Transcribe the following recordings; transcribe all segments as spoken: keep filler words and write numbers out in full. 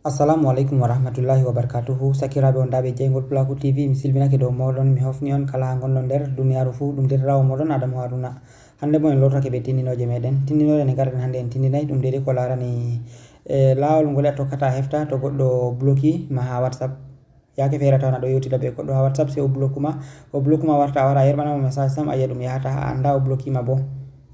Assalamu aleykum wa rahmatullahi wa barakatuhu. Sakiraaɓe on daaɓe jeygol Pulaku T V, mi silminake dow mooɗon, mi hofni on kala haa ngonɗon nder duniyaaru fuu. Ɗum deerɗiraawo mooɗon Adamu Haruna. Hannde bo en lortake be tindinooje meɗen. Tindinoore nde ngarɗen hannde en tindinay ɗum deydey ko laarani, eh, laawol ngol a tokkata a hefta to goɗɗo bloki ma haa WhatsApp. Yaake feere a tawan a ɗo yewtida be goɗɗo haa WhatsApp, sey o bloku ma, o bloku ma warta a wara a yerɓana mo message sam, a yi'a ɗum yahata, a annda o bloki ma bo.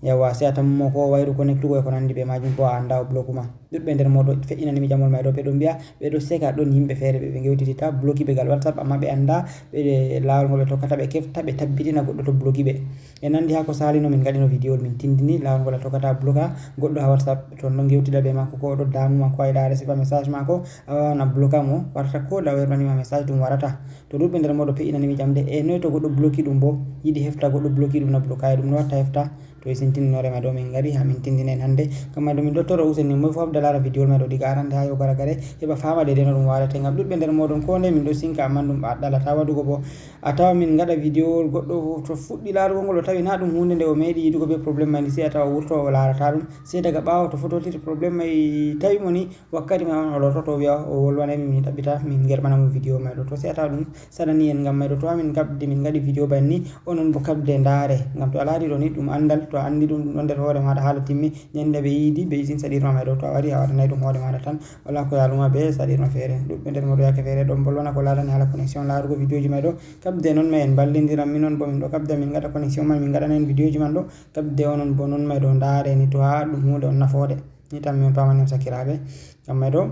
Yawwa, sey a tammo ko o wayru connectugo e ko nandi be maajum bo a annda o bloku ma. Ɗuɗɓe nder mooɗon fe'inani mi jamol may ɗo, ɓe ɗon mbi'a ɓe ɗo seka ɗon yimɓe feere ɓe ɓe ngewtititta bloki ɓe gal WhatsApp, amma ɓe annda ɓe laawol ngol ɓe tokkata ɓe kefta ɓe tabbitina goɗɗo to bloki ɓe. E nandi haa ko saalino min ngaɗino vidéo min tindini laawol ngol a tokkata bloka goɗɗo haa WhatsApp to on ɗon ngewtida be maako ko o ɗo damu ma ko a yiɗa a resifa message maako, a waawan a bloka mo warta ko da o yerɓanima message ɗum warata. To ɗuɗɓe nder mooɗon pe'inanimi jamde, e noy to goɗɗo bloki ɗum bo, yiɗi hefta goɗɗo bloki ɗum na blokayi ɗum no watta hefta? To e sintininoore may ɗo min ngari haa min tindina en hannde. Ngam may ɗo min ɗo toro useni moy fof habda laara vidéo may ɗo diga arande haa yo gara gare, heɓa faama deydey no ɗum warete. Ngam ɗuɗɓe nder mooɗon ko ndey min ɗo sinka amma ɗum a ɗalata waɗugo bo. A tawa min ngaɗa vidéo goɗɗo to fuɗɗi laarugol ngol o tawi na ɗum huunde nde o meeɗi yiɗugo be problème may ni, sey a tawa o wurto o laarata ɗum. Sey daga ɓaawo to fototiri problème may tawi mo ni, wakkati may on o lortoto o wi'a o wolwanay min, min ɗaɓɓita min ngerɓana mo vidéo may ɗo. To sey a tawa ɗum sanani en ngam may ɗo to amin kabdi min ngaɗi vidéo banni, onon bo kabde ndaare. Ngam to a laari ɗo ni ɗum anndal, to a anndi ɗum ɗum ɗon nder hoore maaɗa haala timmi, nyannde ɓe yiidi ɓe isin saɗirma may ɗo. To a wari a waɗanay ɗum hoore maaɗa tan, wala ko yaaluma be saɗirma feere. Ɗuɗɓe nder mooɗon yaake feere ɗon bolwana ko laarani haala connexion laarugo vidéoji may ɗo. Kabde non may en mballindiran minon bo min ɗo kabda min ngaɗa connexion man min ngaɗana en vidéoji man ɗo. Kabde onon bo non may ɗo ndaare ni to haa ɗum huunde on nafoode. Ni tan mi on paamani on sakiraaɓe. Ngam may ɗo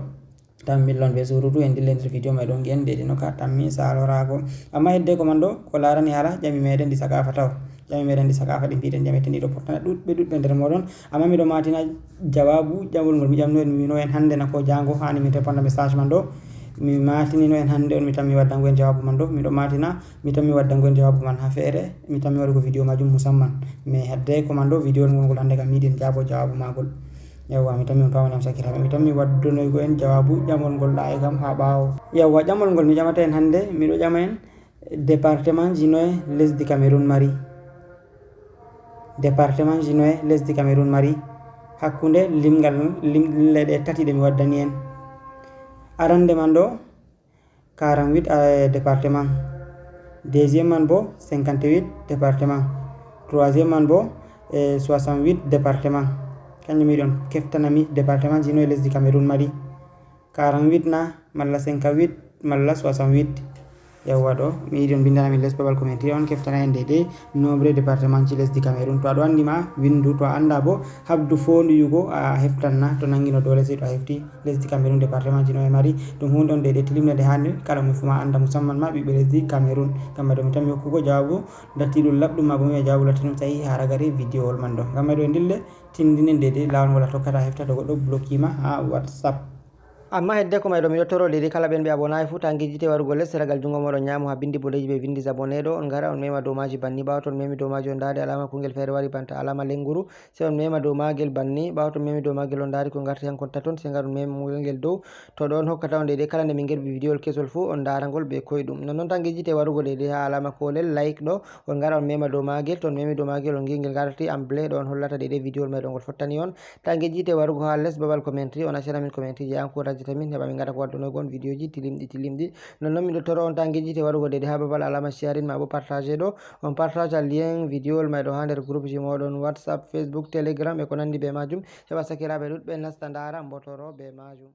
tan millon be surutu en dille nder vidéo may ɗo ngi'en deydey no ka tammi saaloraago. Amma hedde ko man ɗo ko laarani haala ƴami meɗen ɗi sakaafa taw. Ƴami meɗen ɗi sakaafa ɗi mbiɗen ƴametendi ɗo pottana ɗuɗɓe ɗuɗɓe nder mooɗon. Amma miɗo maatina jawaabu ƴamol ngol mi ƴamno en mi wino en hannde na ko jaango haani min reponda message man ɗo. Mi maatinino en hannde on mi tammi waddango en jawaabu man ɗo. Miɗo maatina mi tammi waddango en jawaabu man haa feere. Mi tammi waɗugo vidéo majum musamman. Mais hedde ko man ɗo vidéo ngol ngol hannde kam mi yiɗi en jaabo jawaabu maagol. Yawwa, mi tammi on paamani am sakiraaɓe. Mi tammi waddonoygo en jawaabu ƴamol ngol ɗaa'e kam haa ɓaawo. Yawwa, ƴamol ngol mi ƴamata en hannde, miɗo ƴama en département ji noye lesdi Cameroun mari? Département ji noye lesdi Cameroun mari? Hakkunde limgal, lim-, ɗe tati ɗe mi waddani en. Arande man ɗo, quarante-huit, eh, département. Deuxième man bo, cinquante-huit département. Troisième man bo, eh, soixante-huit département. Kanjum mi yiɗi on keftanami département ji noye lesdi Cameroun mari. Quarante-huit na, malla cinquante-huit, malla soixante-huit. Yawwa ɗo, mi yiɗi on mbindana min les babal commentaire, on keftana en deydey nombre département ji lesdi Cameroun. To aɗo anndi ma, winndu, to a annda bo, habdu foonduyugo, a heftan na, to nanngino doole sey to a hefti. Lesdi Cameroun département ji noye mari? Ɗum huunde on deydey tilimnde nde haani kala mo fuu ma annda, musamman ma ɓiɓɓe lesdi Cameroun. Ngam may ɗo mi tammi hokkugo jawaabu dattiɗum laɓɗum, maa bo mi wi'a jawaabu lattinum sahiha haa ragare vidéowol man ɗo. Ngam may ɗo e ndille tindinen deydey laawol ngol a tokkata a hefta to goɗɗo bloki ma haa WhatsApp. Amma hedde ko may ɗo miɗo toro deydey kala ɓen ɓe abonayi fuu ta ngejjite warugo les ragal junngo mooɗon nyaamo haa binndi boɗeeji ɓe winndi abonné ɗo, on ngara on mema dow maaji banni. Ɓaawo to on memi dow maaji on ndaari alaama kungel feere wari banta alaama lennguru. Sey on mema dow maagel banni. Ɓaawo to on memi dow maagel on ndaari ko ngarti hankon taton, sey ngar on mema ngel dow. To ɗo on hokkata on deydey kala nde min ngerɓi vidéowol kesol fuu on ndaara ngol bee koyɗum. Nonnon tan ngejjite warugo deydey haa alaama koolel like ɗo, on ngara on mema dow maagel. To on memi dow maagel on ngi'i ngel ngarti en bleu ɗo on hollata deydey vidéowol may ɗo ngol fottani on. Ta ngejjite warugo haa les babal commentary, on accana min commentary je encourageta min heɓa min ngaɗa ko waddanaygo on vidéoji tilimɗi tilimɗi. Nonnon miɗo toro on ta ngejjite warugo deydey haa babal alaama sharing maa bo partage ɗo. On partage lien vidéowol may ɗo haa nder groupe ji mooɗon WhatsApp, Facebook, Telegram e ko nanndi bee maajum. Heɓa sakiraaɓe ɗuɗɓe nasta ndaara mbotoro bee maajum.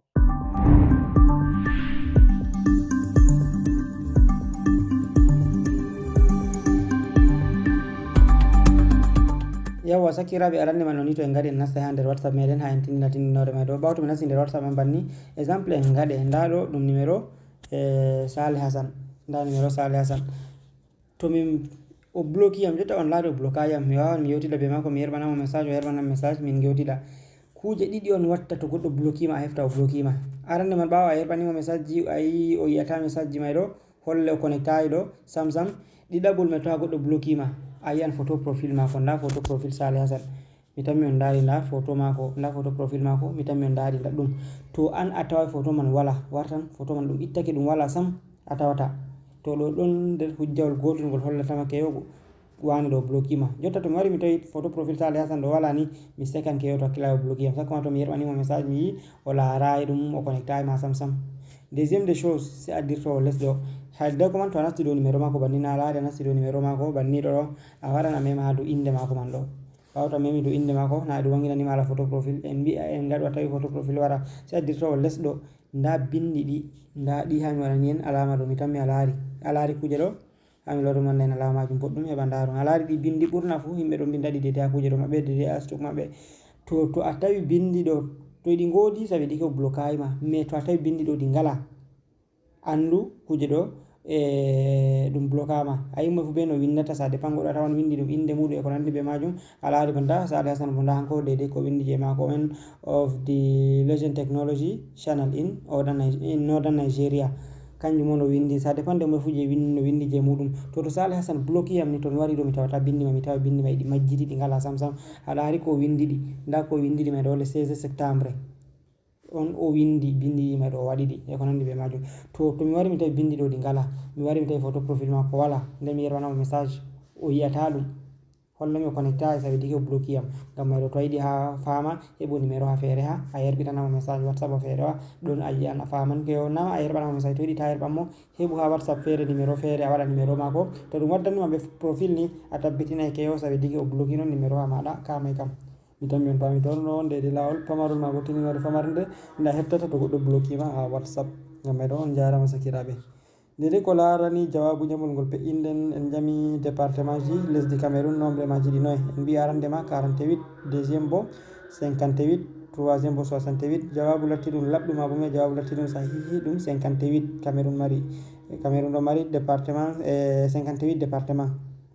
Yawwa, sakiraaɓe, arande man no ni to en ngari en nasta haa nder WhatsApp meɗen haa en tindina tindinoore may ɗo. Ɓaawo to mi nasti nder WhatsApp man banni, exemple en ngaɗe, ndaa ɗo ɗum numéro, eh, Saleh Hassan. Ndaa numéro Saleh Hassan. To min o bloki yam, jotta on laari o blokayi yam, mi waawan mi yewtida bee maako, mi yerɓana mo message, o yerɓana message, min ngewtida. Kuuje ɗiɗi on watta to goɗɗo bloki ma, a hefta o bloki ma. Arande man ɓaawo a yerɓani mo message ji, a yi o yi'ata message ji may ɗo, holle o connectayi ɗo, sam sam. Ɗiɗaɓol may to haa goɗɗo bloki ma, a yi'an photo profil maako, ndaa photo profil Saleh Hassan. Mi tammi on ndaari ndaa photo maako, ndaa photo profil maako, mi tammi on ndaari ndaa ɗum. To an a taway photo man wala, wartan photo man ɗum ittake ɗum wala sam, a tawata. To ɗo ɗon nder hujjawol gootol ngol hollatama keyogo. Wani ɗo bloqué ma. Jotta to mi wari mi tawi photo profil Saliou Hassan ɗo wala ni, mi sekan keyo to hakkila o bloqué yam. Sakko ma to mi yerɓanimo message mi yi o laarai ɗum, o connectai ma sam sam. Deuxième des choses, si addirto o les ɗo. Hay deko man to a nasti dow numéro mako banni na laari, a nasti dow numéro mako banni ɗo ɗo, a waran a mema ha dow inde mako man ɗo. Ɓawo to a memi dow inde mako, na ɗum wanginanima ala photo profil. En mbi'a en ngaɗu a tawi photo profil wara. Si addirto o les ɗo, nda bindi ɗi, nda ɗi ha mi waɗani en alama ɗo, mi tammi a laari. A laari kuje ɗo? Ha mi lorri mon nden alama majum boɗɗum, heɓa ndaron. A laari ɗi bindi ɓurna fu, yimɓe ɗon binda ɗi dede ha kuje ɗo maɓɓe, dede ha stuk maɓɓe. To, to a tawi bindi ɗo, to ɗi ngodi, ça veut dire que o bloquai ma. Mais to a tawi bindi ɗo ɗi ngala, andu kuje ɗo, e, ɗum bloquama. A yimɓe fu be no windata, ça dépend, goɗɗo a tawan windi ɗum inde muɗum e ko nandi be majum. A laari banta Saliou Hassan bo nda hanko dede ko windi je mako en of the Legend Technology Channel in Northern Ni-, in Northern Nigeria. Kanjum on o windi, ça dépend de moy fu je windi, no windi je muɗum. To, to Saliou Hassan bloqué yam ni, to mi wari ɗo mi tawata bindi ma, mi tawa bindi ma ɗi majjiti, ɗi ngala sam sam. A laari ko windi ɗi, nda ko windi ɗi mai ɗo le seize septembre. On o windi bindi ɗi mai ɗo, o waɗi ɗi e ko nandi be majum. To, to mi wari mi tawi bindi ɗo ɗi ngala, mi wari mi tawi photo profil mako wala, nde mi yerɓanamo message, o yi'ata ɗum. Holla mi o connectai, ça veut dire que o bloqué yam. Ngam mai ɗo to a yiɗi ha fama, heɓu numéro ha feere ha, a yerɓitanamo message WhatsApp o feere wa, ɗon a yi'an a faman ke o na a yerɓanamo message, to yiɗi ta yerɓanmo, heɓu ha WhatsApp feere numéro feere, a waɗa numéro mako. To ɗum waddanima be profil ni, a tabbitinai ke o, ça veut dire que o bloqué non numéro ha maɗa, ka mai kam. Mi tammi on paami toon ɗo on de, de laawol pamarol ma bo tininoore famarde nde a heftata to goɗɗo bloqué ma ha WhatsApp. Ngam mai ɗo on jarama sakiraaɓe. Dede ko laarani jawaabu ƴamol ngol peƴƴinɗen, en ƴami département ji lesdi Cameroun, nombre maaji ɗi noye? En mbi arande ma quarante-huit, deuxième bo cinquante-huit, troisième bo soixante-huit. Jawaabu latti ɗum laɓɗum, ma bo mi jawaabu latti ɗum sahihi, ɗum cinquante-huit. Cameroun mari, Cameroun ɗo mari département, e cinquante-huit département.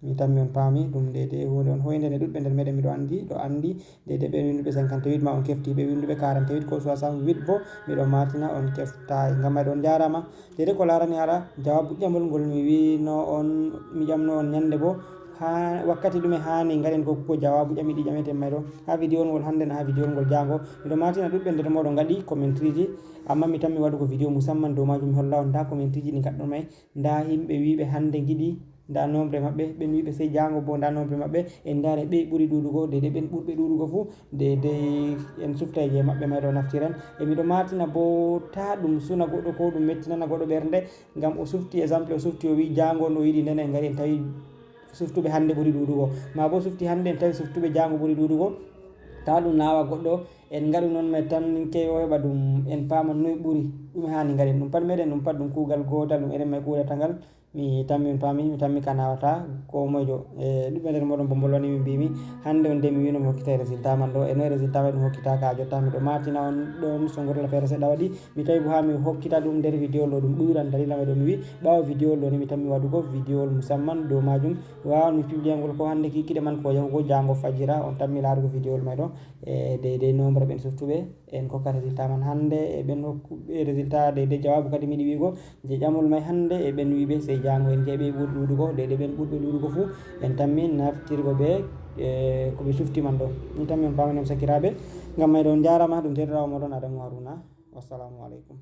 Mi tammi on paami ɗum. Dede huunde on hoynde nde ɗuɗɓe nder meɗen miɗo andi, ɗo andi. Dede ɓen winduɓe cinquante-huit ma on kefti, ɓe winduɓe quarante-huit ko soixante-huit bo miɗo matina on keftayi. Ngam mai ɗon jarama. Dede ko larani haala jawaabu ƴamol ngol mi wino on, mi ƴamno on ñande bo ha wakkati ɗume hani ngaɗen ko, ko jawaabu ƴami ɗi ƴameten mai ɗo. Ha vidéo ngol hande na ha vidéo ngol jango. Miɗo matina ɗuɗɓe nder moɗon ngaɗi commentriji, amma mi tammi waɗugo vidéo musamman dow majum mi holla on nda commentriji ɗi ngaɗɗon mai. Nda himɓe wiɓe hande giɗi, nda nombre maɓɓe, ɓen wiɓe sey jango bo nda nombre maɓɓe, en ndare ɓe ɓuri ɗuɗugo, dede ɓen ɓurɓe ɗuɗugo fu, dede en sufta e je maɓɓe mai ɗo naftiren. E miɗo matina bo ta ɗum suna goɗɗo ko ɗum mettinana goɗɗo ɓernde, ngam o sufti exemple, o sufti o wi jango no yiɗi nden en ngari en tawi suftuɓe hande ɓuri ɗuɗugo, ma bo sufti hande en tawi suftuɓe jango ɓuri ɗuɗugo, ta ɗum nawa goɗɗo, en ngaɗu non mai tan ke o heɓa ɗum en paman noy ɓuri, ɗum hani ngaɗen ɗum pat meɗen, ɗum pat ɗum kugal gotal, ɗum enen mai kuɗata ngal. Mi tammi on paami, mi tammi ka nawata ko moyjo. E ɗuɓɓe nder moɗon bo mbolwani mi mbimi hande on de mi wino mi hokkitay résultat man ɗo. E noy résultat man ɗum hokkita ka jotta miɗo matina on ɗon so ngorla feere seɗɗa waɗi. Mi tawi bo ha mi hokkita ɗum nder vidéo ɗo ɗum ɗuɗan dalila mai ɗo mi wi ɓawo vidéo ɗo ni mi tammi waɗugo vidéo musamman dow majum. Wawan mi publiyangol ko hande kikiɗe man ko yahugo jango fajira on tammi larugo vidéo mai ɗo. E deydey nombre ɓen suftuɓe en kokka résultat man hande e ɓen hokkuɓe résultat deydey jawabu kadi miɗi wigo je ƴamol may hande e ɓen wiɓe sey jango en jeeɓe ɓuri ɗuɗugo deydey ɓen ɓurɓe ɗuɗugo fu en tammi naftirgo ɓe e ko ɓe sufti man ɗo. Ni tammi on pamani on sakiraɓe ngam may ɗo on jarama ɗum teɗoɗawo moɗon Adamu Haruna. Wassalamu aleykum.